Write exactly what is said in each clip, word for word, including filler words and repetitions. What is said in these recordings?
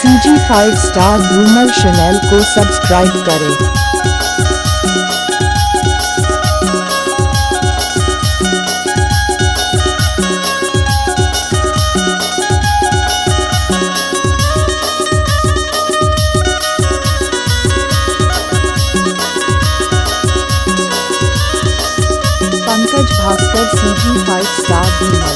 CG five Star Boomer channel को subscribe करें। पंकज Bhaskar, CG five Star Boomer।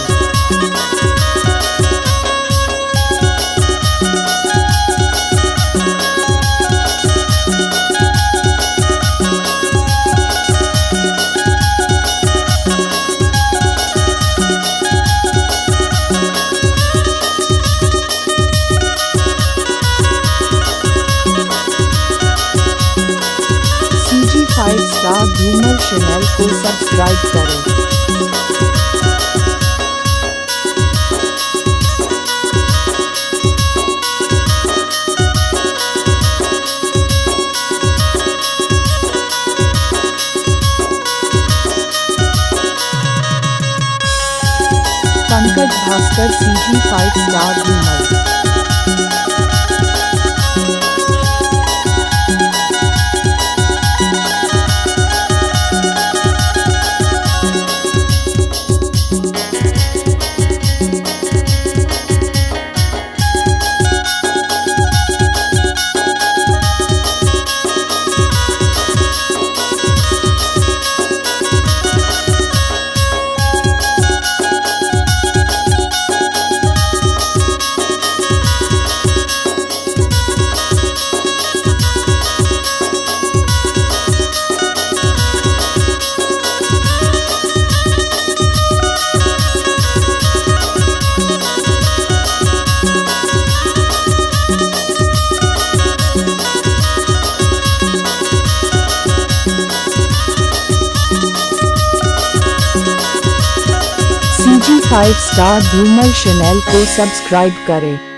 CG five Star Boomer channel को subscribe करें। पंकज Bhaskar, CG five Star Boomer। CG five Star Boomer channel को subscribe करें।